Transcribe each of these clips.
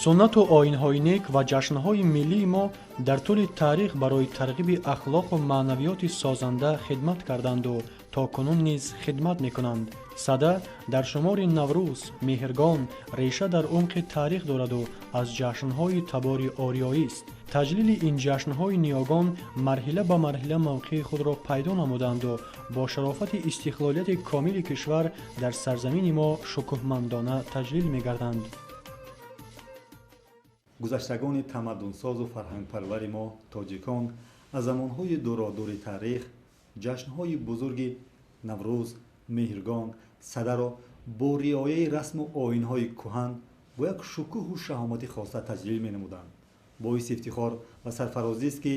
Суннату оинҳои нек ва ҷашнҳои миллии мо дар тӯли таърих барои тарғиби ахлоқу маънавиёти созанда хидмат карданду то кунун низ хидмат мекунанд. Сада дар шумори Наврӯз, Меҳргон реша дар умқи таърих дораду аз ҷашнҳои табори ориёист. Таҷлили ин ҷашнҳои ниёгон марҳила ба марҳила мавқеи худро пайдо намуданду бо шарофати истиқлолияти комили кишвар дар сарзамини мо шукӯҳмандона таҷлил мегарданд. Гузаштагони тамаддунсозу фарҳангпарвари мо, тоҷикон, аз замонҳои дуродури таърих ҷашнҳои бузурги Наврӯз, Меҳргон, Садаро бо риояи расму оинҳои кӯҳан бо як шукӯҳу шаҳомати хоса таҷлил менамуданд. Боиси ифтихор ва сарфарозист, ки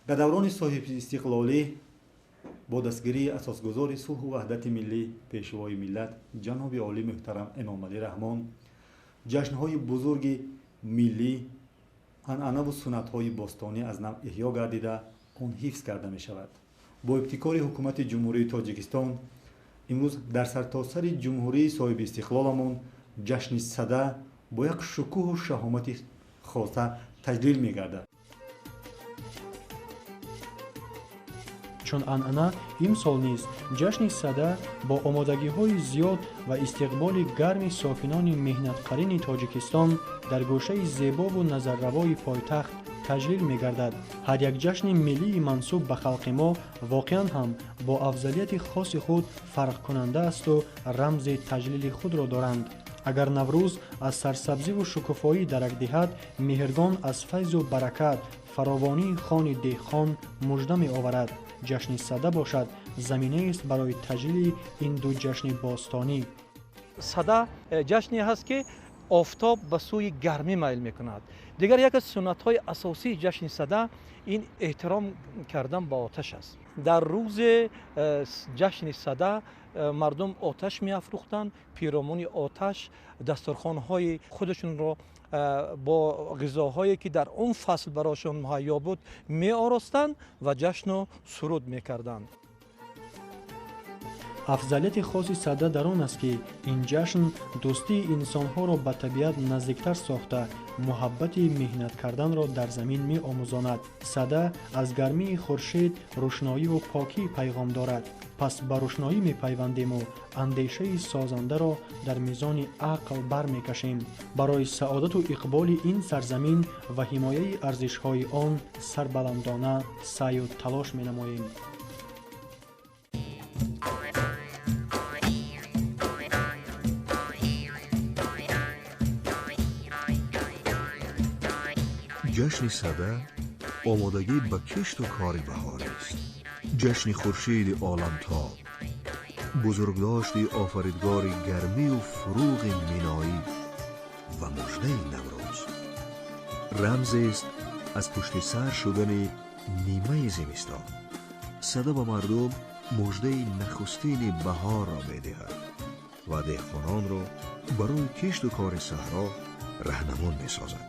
дар даврони соҳибистиқлолӣ бо дастгирии асосгузори сулҳу ваҳдати миллӣ, Пешвои миллат, ҷаноби олӣ муҳтарам Эмомалӣ Раҳмон, ҷашнҳои бузурги миллӣ, анъанаву суннатҳои бостонӣ аз нав эҳё гардида, он ҳифз карда мешавад. Бо ибтикори Ҳукумати Ҷумҳурии Тоҷикистон имрӯз дар сартосари ҷумҳурии соҳибистиқлоламон ҷашни Сада бо як шукӯҳу шаҳомати хоса таҷлил мегардад. Чун анъана, имсол низ ҷашни Сада бо омодагиҳои зиёд ва истиқболи гарми сокинони меҳнатқарини Тоҷикистон дар гӯшаи зебову назарравои пойтахт таҷлил мегардад. Ҳар як ҷашни миллии мансуб ба халқи мо воқеан ҳам бо афзалияти хоси худ фарқкунанда асту рамзи таҷлили худро доранд. Агар Наврӯз аз сарсабзиву шукуфоӣ дарак диҳад, Меҳргон аз файзу баракат, фаровонии хони деҳқон мужда меоварад. Ҷашни Сада бошад, заминаест барои таҷлили ин ду ҷашни бостонӣ. Сада ҷашне ҳаст, ки офтоб ба сӯи гармӣ майл мекунад. Дигар як аз суннатҳои асосии ҷашни Сада ин эҳтиром кардан ба оташ аст. Дар рӯзи ҷашни Сада мардум оташ меафрӯхтанд, пиромуни оташ дастурхонҳои худашонро бо ғизоҳое, ки дар он фасл барошон муҳайё буд, меоростанд ва ҷашну суруд мекарданд. Афзалияти хоси Сада дар он аст, ки ин ҷашн дӯстии инсонҳоро ба табиат наздиктар сохта, муҳаббати меҳнат карданро дар замин меомӯзонад. Сада аз гармии хуршед рӯшноиву покӣ пайғом дорад. Пас ба рӯшноӣ мепайвандему андешаи созандаро дар мизони ақл бармекашем. Барои саодату иқболи ин сарзамин ва ҳимояи арзишҳои он сарбаландона саъю талош менамоем. Ҷашни Сада омодагӣ ба кишту кори баҳорист. Ҷашни хуршиди оламтоб, бузургдошти офаридгори гармию фурӯғи миноӣ ва муждаи Наврӯз рамзест аз пушти сар шудани нимаи зимистон. Сада ба мардум муждаи нахустини баҳорро медиҳад ва деҳқононро барои кишту кори саҳро раҳнамон месозад.